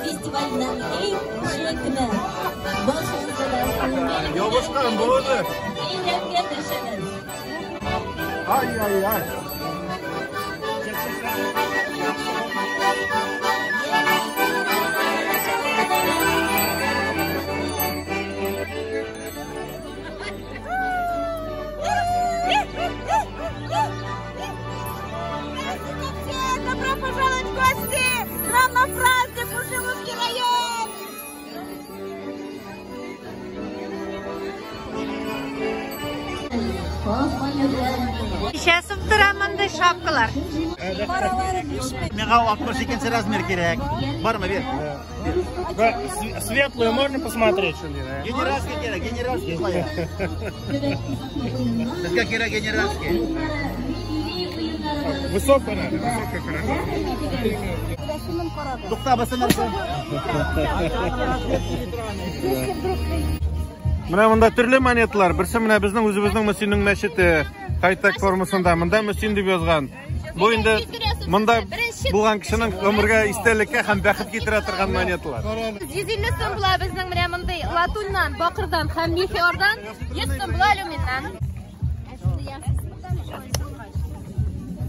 фестиваленең иң көчле көне. Барчагызга да күңел Ябышкан булды. Бәйрәмгә дәшәбез. Ай-яй-яй. Добро пожаловать в гости! К нам на праздник Мужиловский район! Ничә сум тора мондый шапкалар? Миңа 62 размер кирәк. Бармы, бир? Светлую можно посмотреть, что ли? да? Генеральский кирәк, генеральский кая? Безгә кирәк генеральский. Высокую надо, высокую хорошо. Тукта, басын нәрсә? Менә монда төрле монеталар. Берсе менә безнең үзебезнең Мөслимнең мәчете хай-тек формасында. Монда Мөслим дип язган. Бу инде монда булган кешенең гомергә истәлеккә һәм бәхет китерә торган монеталар. 150 сум була безнең менә мондый латуннан, бакырдан һәм мельхиордан, 100 сум була алюминнан.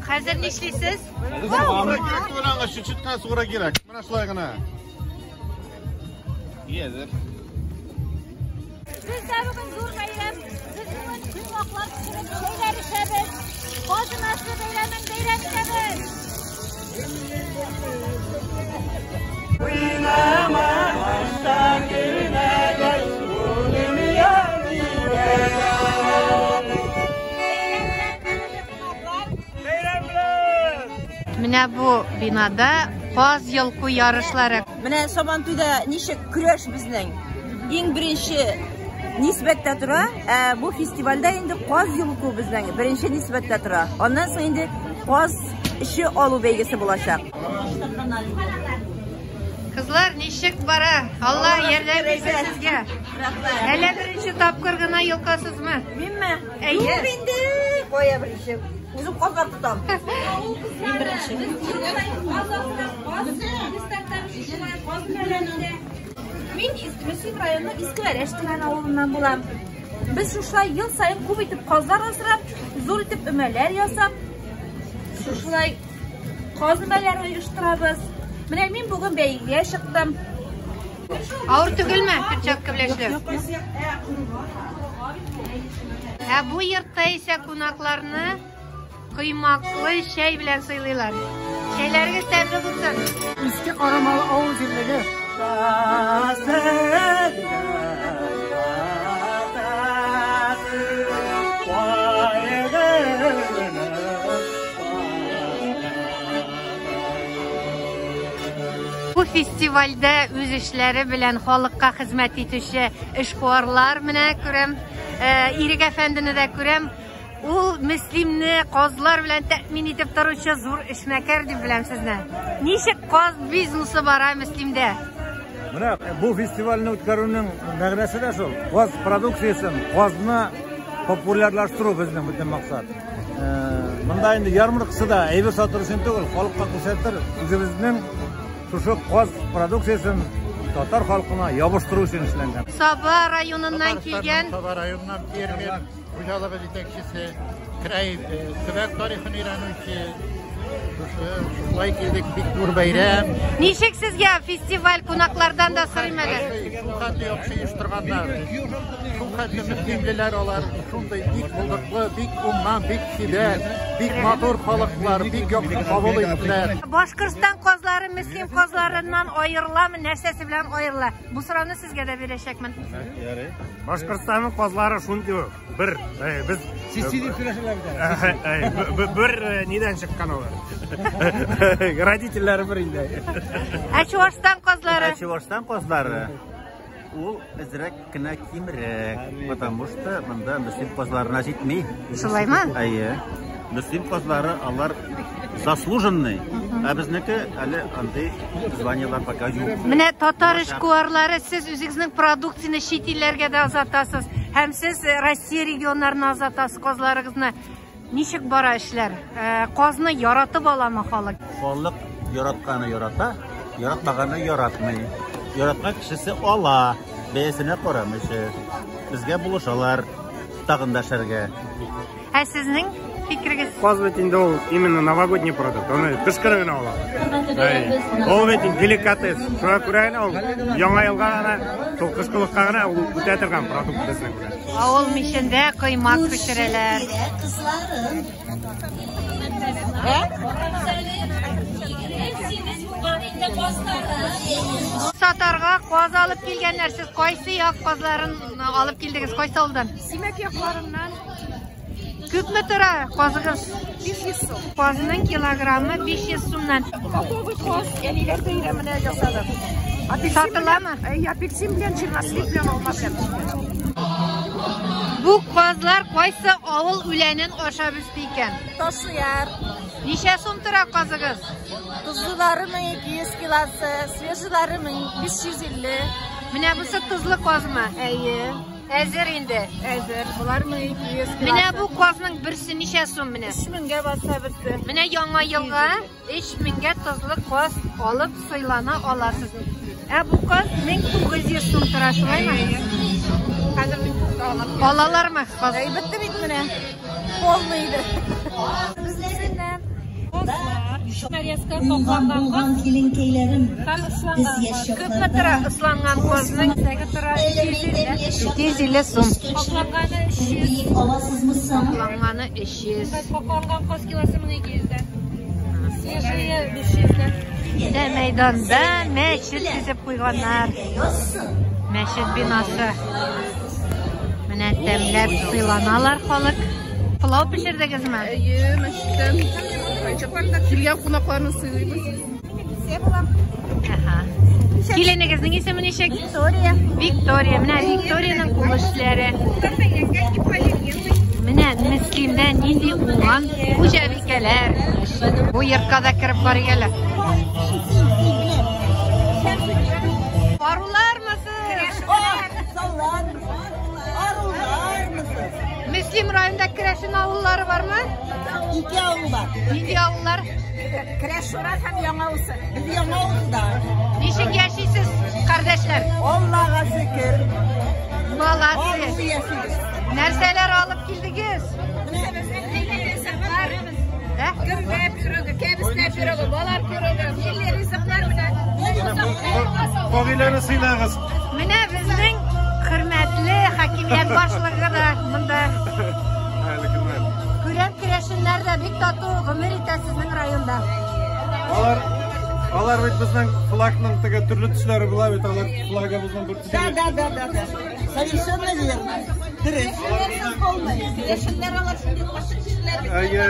Хәзер нишлисез? Сугыра кирәк түгел аңа, чуть-чуть кына сугыра кирәк. Менә шулай гына. Езер. Бездә бүген зур бәйрәм. Без бүген коймаклар пешереп, чәйләр эчәбез. Казын ашы бәйрәмен бәйрәм итәбез. Менә бу бинада каз йолку ярышлары. Менә Сабантуйда ничек көрәш безнең иң беренче нисбәттә тора, ә бу фестивальдә инде каз йолку безнең беренче нисбәттә тора. Аннан соң инде каз эше алу бәйгесе булачак. Кызлар, ничек бара? Алла ярдәм итсен сезгә. Әллә беренче тапкыр гына йолкасызмы? Минме? Әйе. Юк инде. Кая беренче? Үзем казлар тотам. Мин беренче. Мин Мөслим районының Иске Вәрәш дигән авылыннан булам. Без шушылай ел саен күп итеп казлар асрап, зур итеп өмәләр ясап, шушылай каз өмәләре оештырабыз. Менә мин бүген бәйгегә чыктым. Авыр түгелме перчатка белән эшләү? Ә бу йортта исә кунакларны коймаклы чәй белән сыйлыйлар. Чәйләрегез тәмле булсын. Иске Карамалы авыл җирлеге. Бу фестивальдә үз эшләре белән халыкка хезмәт итүче эшкуарлар менә күрәм. Ирек әфәндене дә күрәм. Ул Мөслимне казлар белән тәэмин итеп торучы зур эшмәкәр дип беләм сезне. Ничек каз бизнесы бара Мөслимдә? Менә бу фестивальне үткәрүнең мәгънәсе дә шул. Каз продукциясен, казны популярлаштыру безнең бөтен максат. Монда инде ярмаркасы да әйбер сатыр өчен түгел, халыкка күрсәтер, үзебезнең шушы каз продукциясен татар халкына ябыштыру өчен эшләнгән. Саба районыннан килгән Саба районыннан фермер хуҗалыгы җитәкчесе, край төбәк тарихын өйрәнүче. Шушы шулай килдек, бик зур бәйрәм. Ничек сезгә фестиваль кунаклардан да сорыйм әле. Шул хәтле яхшы оештырганнар. Шул хәтле мөслимлеләр алар, шундый бик булдыклы, бик уңган, бик чибәр, бик матур халыклар, бик яхшы кабул иттеләр. Башкортстан казлары Мөслим казларыннан аерыламы, нәрсәсе белән аерыла? Бу сорауны сезгә дә бирәчәкмен. Башкортстанның казлары шундый ук. Бер, без Сиси дип сөйләшәләр бит. Бер нидән чыккан алар. Родительләре бер инде. Ә Чуашстан казлары? Ә Чуашстан казлары ул әзрәк кенә кимрәк, потому что монда Мөслим казларына җитми. Шулаймы? Әйе. Мөслим казлары алар заслуженный, ә безнеке әле андый званиелар пока юк. Менә татар эшкуарлары, сез үзегезнең продукцияне чит илләргә дә озатасыз һәм сез Россия регионнарына озатасыз казларыгызны. Ничек бара эшләр? Казны яратып аламы халык? Халык яратканы ярата, Яратмаганы яратмый. Яраткан кешесе ала. Бәясенә карамыйча. Безгә булышалар. Тагын да эшләргә. Ә сезнең фикерегез? Каз бит инде ул именно новогодний продукт. Аны кыш көне генә ала. Ул бит деликатес. Шуңа күрә генә ул яңа елга гына, шул кышкылыкка гына ул үтә торган продукт безнең белән. Авыл мичендә коймак пешерәләр. Сатарга каз алып килгәннәр. Сез кайсы як казларын алып килдегез? Кайсы авылдан? Симәк якларыннан. Күпме тора казыгыз? 500 сум. Казның килограммы 500 сумнан. Готовый каз, әниләр бәйрәменә ясадык. Сатыламы? Әй, апельсин белән, чернослив белән, алма белән пешкән. Бу казлар кайсы авыл үләнен ашап үсте икән? Ташлыяр. Ничә сум тора казыгыз? Тозлылары 1200 килосы, свежийлары 1550. Менә бусы тозлы казмы? Әйе. Әзер инде. Әзер. Болар 1200 килосы. Менә бу казның берсе ничә сум менә? 3000гә баса берсе. Менә яңа елга 3000гә тозлы каз алып сыйлана аласыз. Ә бу каз 1900 сум тора, шулаймы? Хәзер мин күп алам. Алалармы каз? Әй, бетте бит менә. Полный иде. Нарезка какланган каз. Күпме тора ысланган казның? Тора 250 сум. Какланганы 300. Какланганы 300. Какланган каз килосы 1200-дән. Свежие 500-дән. Менә мәйданда мәчет төзеп куйганнар. Мәчет бинасы. Менә тәмләп сыйланалар халык. Пылау пешердегезме? Әйе, мәчеттән. Килгән кунакларны сыйлыйбыз. Аһа. Киленегезнең исеме ничек? Виктория. Виктория. Менә Викторияның кул эшләре. Менә Мөслимдә нинди уңган хуҗабикәләр. Бу йортка да кереп карыйк әле. Арулармысыз? Мөслим районында керәшен авыллары бармы? Ике авыл бар. Нинди авыллар? Керәшүра һәм Яңа Усы. Без Яңа Усыда. Ничек яшисез, кардәшләр? Аллага шөкер. Молодцы. Нәрсәләр алып килдегез? Ә? Гөмбә пирогы, кәбестә пирогы, балар пирогы, милли ризыклар менә. Кагыйләрне сыйлагыз. Менә безнең хөрмәтле хакимият башлыгы да монда. Хәерле көннәр. Күрәм, керәшеннәр дә бик тату гомер итә сезнең районда. Алар бит безнең флагның теге төрле төсләре була бит, алар флагыбызның бер төсе. Да, да, да, да. Совершенно верно. Дөрес. Керәшеннәр алар шундый ачык кешеләр бит. Әйе.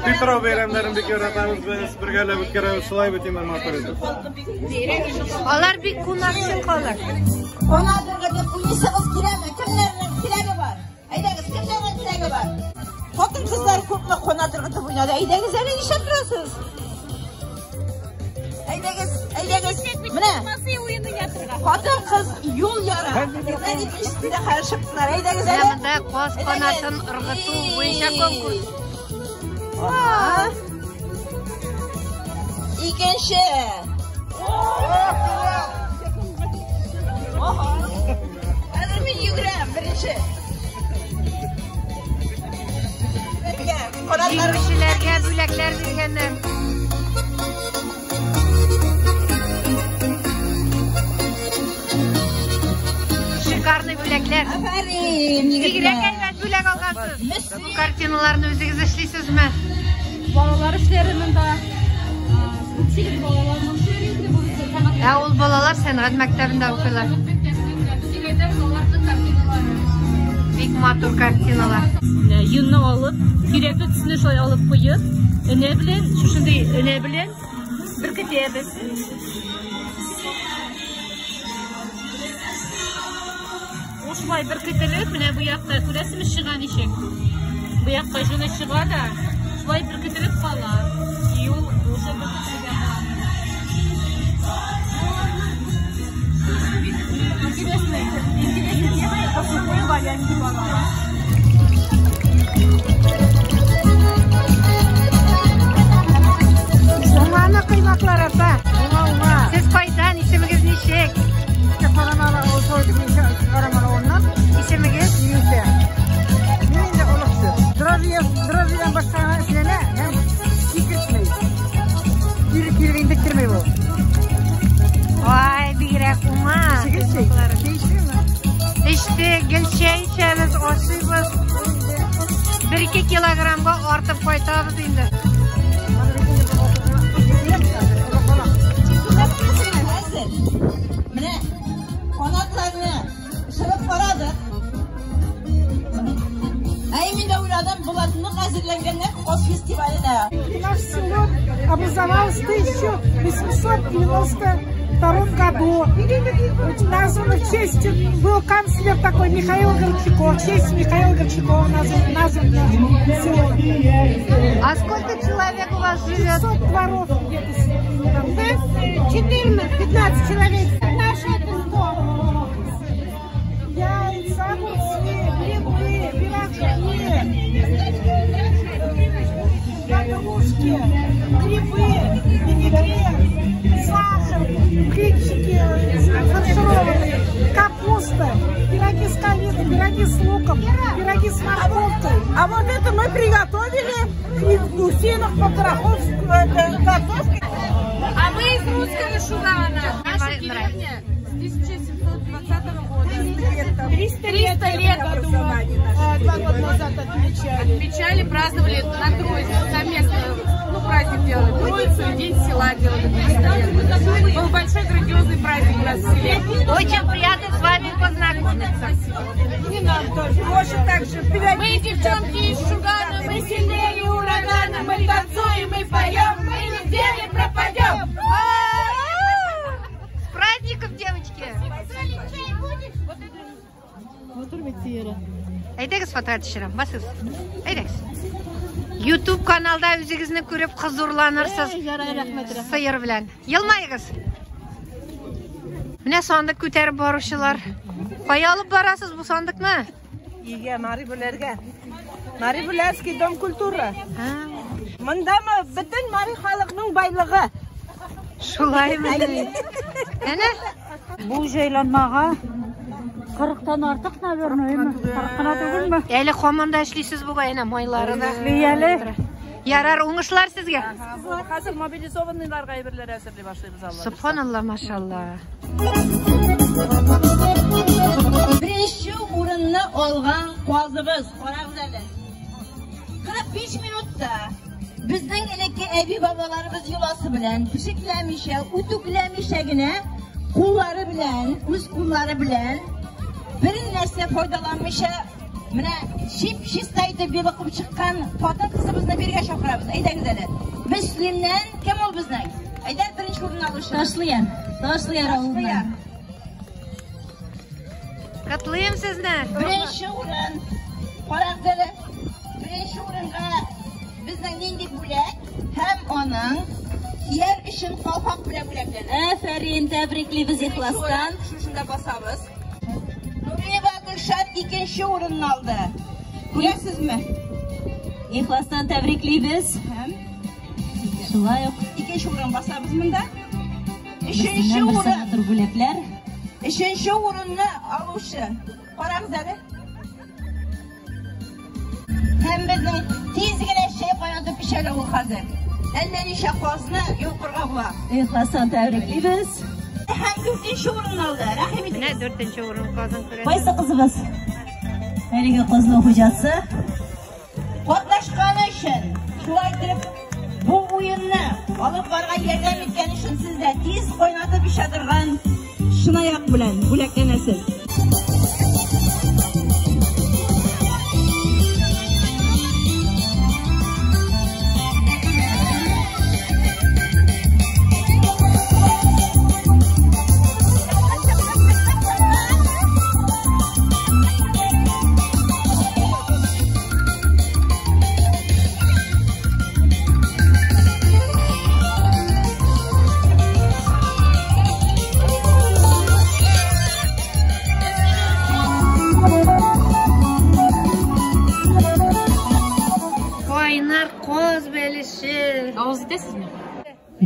Питрау бәйрәмнәрен бик яратабыз без, бергәләп үткәрәбез, шулай бит инде матур итеп. Алар бик кунакчыл халык. Канадырга дип уйныйсыгыз киләме? Кемнәрнең теләге бар? Әйдәгез, кемнәрнең теләге бар? Хатын-кызлар күпме канадырга дип уйнады. Әйдәгез, әле нишләп торасыз? Әйдәгез, әйдәгез. Менә. Хатын-кыз юл яра. Менә дип ишетте хәзер чыктылар. Әйдәгез Менә әле. монда каз канатын ыргыту буенча конкурс. Икенче. Хәзер мин йөгерәм, беренче. Бергә, канатлар Җиңүчеләргә бүләкләр биргәннәр. Шикарный бүләкләр. Афәрин, Бигрәк егетләр. әйбәт бүләк алгансыз. Бу картиналарны үзегез эшлисезме? Балалар эшләре монда. Күпчелек балаларның эшләре инде бу безнең сәнгать. Ә ул балалар сәнгать мәктәбендә укыйлар. Без әйтәбез, аларның картиналары. Бик матур картиналар. Менә йонны алып, кирәкле төсне шулай алып куеп, энә белән, шушындый энә белән беркетәбез. Ул шулай беркетелеп, менә бу якта күрәсезме чыга ничек? Бу якка җоны чыга да, шулай беркетелеп кала. И ул уже беркетелгән була. Интересный, интересный тема, это валянки балалар. Уңаны коймаклар, апа. китерми бу. Ай, бигрәк уңа. Эчтек, гел чәй эчәбез, ашыйбыз. 1-2 килограммга артып кайтабыз инде. Менә канатларны шырып карадык. Әй, мин дә уйладым, болар нык әзерләнгәннәр каз фестиваленә. Наше село образовалось в 1892 году. Названо в честь, был канцлер такой Михаил Горчаков. В честь Михаила Горчакова названо село. А сколько человек у вас живет? 600 дворов где-то. У нас 14-15 человек. Наше это 100. Яйца, огурцы, грибы, пирожки, ватрушки, грибы, винегрет, сахар, блинчики фаршированные, капуста, пироги с калиной, пироги с луком, пироги с морковкой. А вот это мы приготовили из гусиных потрохов картошки. А мы из русского Шугана. Наша деревня с 1720 года. 300 лет 2 года назад отмечали. Отмечали, праздновали на Троицу совместно. Ну, праздник делали. Троицу и День села делали 300 лет. Был большой грандиозный праздник у нас в селе. Очень приятно с вами познакомиться. И нам тоже. Тоже так же. Мы девчонки из Шугана, мы сильнее урагана, мы танцуем и поем, мы нигде не пропадем. С праздником, девочки! Әйдәгез фотога төшерәм, басыгыз. Әйдәгез. YouTube каналда үзегезне күреп хозурланырсыз. Сыер белән. Елмаегыз. Менә сандык күтәреп баручылар. Кая алып барасыз бу сандыкны? Өйгә, Мари Бүләргә. Мари Бүләрский дом культуры. Мондамы бөтен мари халыкның байлыгы. Шулаймы? Әнә. Бу җайланмага 40-тан артык, наверное, 40 кына түгелме? Әле һаман да эшлисез бугай, әнә майлары да. Эшли әле. Ярар, уңышлар сезгә. Хәзер мобилизованныйларга әйберләр әзерли башлыйбыз алла. Субханалла, машалла. Беренче урынны алган казыбыз, карагыз әле. 45 минутта безнең элекке әби-бабаларыбыз йоласы белән пешекләмичә, үтүкләмичә генә куллары белән, үз куллары белән бер нәрсә файдаланмыйча менә чип-чиста итеп йолкып чыккан хатын кызыбызны биргә чакырабыз. Әйдәгез әле. Мөслимнән кем ул безнең? Әйдә беренче урын алучы. Ташлыяр. Ташлыяр авылыннан. Котлыйм сезне. Беренче урын. Карагыз әле. Беренче урынга безнең нинди бүләк һәм аның кияр өчен калфак белән бүләкләнә. Афәрин, тәбриклибез ихластан. Шушында басабыз. Нуриева Гөлшат икенче урынны алды. Күрәсезме? Ихластан тәбриклибез. Һәм шулай ук икенче урын басабыз монда. Өченче урын. Бүләкләр. Өченче урынны алучы. Карагыз әле. Һәм безнең тиз генә чәй кайнатып эчәле ул хәзер. Әллә ничә казны йолкырга була. Ихластан тәбриклибез. Һәм дүртенче урын алды. Рәхим итегез. Менә дүртенче урын казын күрәсез. Кайсы кызыбыз? Әлеге кызның хуҗасы. Катнашканы өчен, шулай итеп бу уенны алып барырга ярдәм иткән өчен сез дә тиз кайнатып эчә торган чынаяк белән бүләкләнәсез.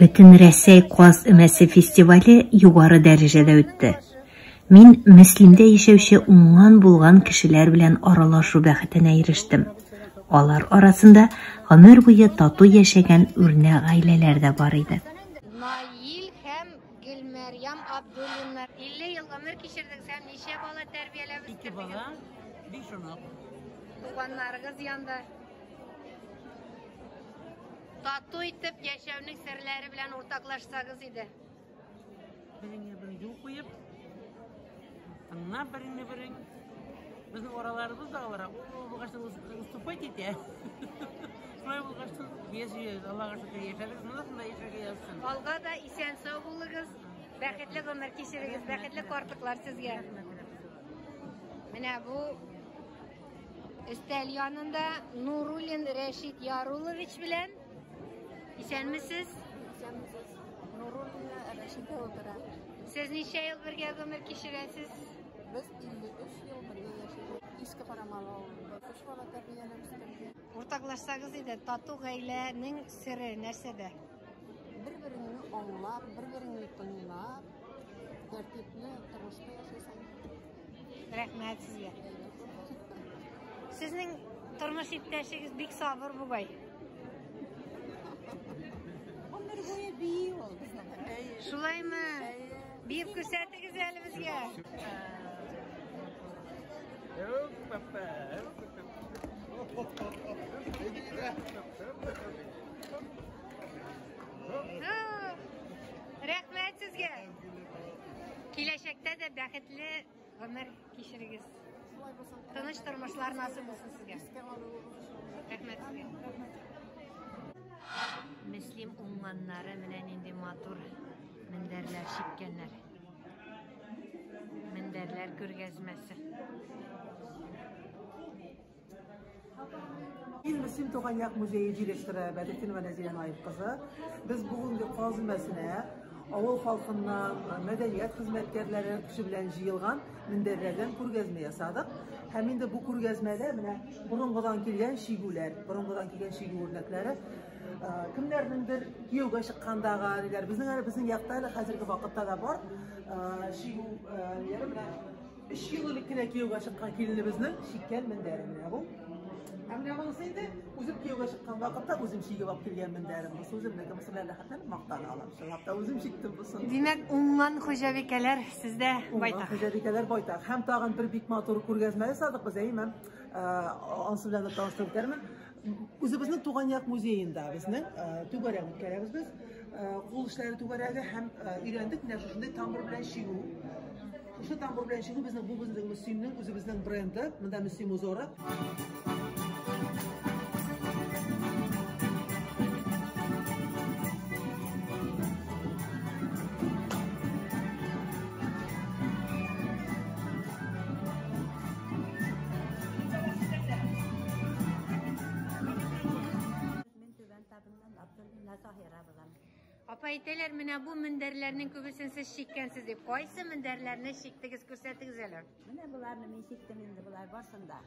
Бөтен Рәсәй каз өмәсе фестивале югары дәрәҗәдә үтте. Мин Мөслимдә яшәүче уңган булган кешеләр белән аралашу бәхетенә ирештем. Алар арасында гомер буе тату яшәгән үрнәк гаиләләр дә бар иде. Наил һәм Гөлмәрьям Абдуллиннар. 50 ел гомер кичердегез һәм ничә бала тәрбияләп Ике үстердегез? бала, биш онык. Туганнарыгыз янда. Тату итеп яшәүнең серләре белән уртаклашсагыз иде. Береңә бер юл куеп, тыңлап береңне берең. Безнең араларыбыз да алар, ул булгач уступать итә. Шулай булгач яшибез, Аллага шөкер яшәдек, монда да яшәргә язсын. Алга да исән сау булыгыз, бәхетле гомер кичерегез, бәхетле картлыклар сезгә. Менә бу өстәл янында Нуруллин Рәшит Ярулович белән исәнмесез? Исәнмесез. Нуруллина Рәшидә утыра. Сез ничә ел бергә гомер кичерәсез? Без 53 ел бергә яшибез. Иске Карамалы авылында. Өч бала тәрбияләп үстердек. Уртаклашсагыз иде, тату гаиләнең сере нәрсәдә? Бер-береңне аңлап, бер-береңне тыңлап, тәртипле тормышта яшәсәң. Рәхмәт сезгә. Сезнең тормыш иптәшегез бик сабыр бугай. Гомер буе бии ул безнең. Шулаймы? Биеп күрсәтегез әле безгә. Рәхмәт сезгә. Киләчәктә дә бәхетле гомер кичерегез. Тыныч тормышлар насыйп булсын сезгә. Рәхмәт сезгә. Мөслим уңганнары менә нинди матур мендәрләр чиккәннәр. Мендәрләр күргәзмәсе. Мин Мөслим туган як музее директоры Бәдретдинова Нәзилә Наип кызы. Без бүгенге каз өмәсенә авыл халкыннан, мәдәният хезмәткәрләре көче белән җыелган мендәрләрдән күргәзмә ясадык. Һәм инде бу күргәзмәдә менә борынгыдан килгән чигүләр, борынгыдан килгән чигү үрнәкләре, кемнәрнеңдер кияүгә чыккандагы ниләр, безнең әле безнең якта әле хәзерге вакытта да бар чигү ниләре. Менә 3 ел элек кенә кияүгә чыккан киленебезнең чиккән мендәре менә бу. Ә менә монысы инде үзем кияүгә чыккан вакытта үзем чигеп алып килгән мендәрем. Бусы үземнеке, бусы белән рәхәтләнеп мактана алам. Чынлап та үзем чиктем бусын. Димәк, уңган хуҗабикәләр сездә байтак. Уңган хуҗабикәләр байтак. Һәм тагын бер бик матур күргәзмә ясадык без, әйеме? Ансы белән дә таныштырып үтәрмен. Үзебезнең туган як музеенда безнең түгәрәк үткәрәбез без. Кул эшләре түгәрәге һәм өйрәндек менә шушындый тамбур белән чигү. Шушы тамбур белән чигү безнең бу безнең Мөслимнең үзебезнең бренды, монда Мөслим узоры. Мин Түбән Табыннан Абдуллина Заһира булам. Апа әйтәләр, менә бу мендәрләрнең күбесен сез чиккәнсез дип. Кайсы мендәрләрне чиктегез, күрсәтегез әле. Менә боларны мин чиктем инде, болар барсын да.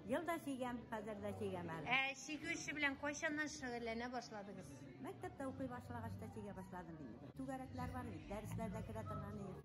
Ел да чигәм, хәзер дә чигәм әле. Ә чигү эше белән кайчаннан шөгыльләнә башладыгыз? Мәктәптә укый башлагач та чигә башладым инде. Түгәрәкләр бар бит, дәресләрдә керә торган идек.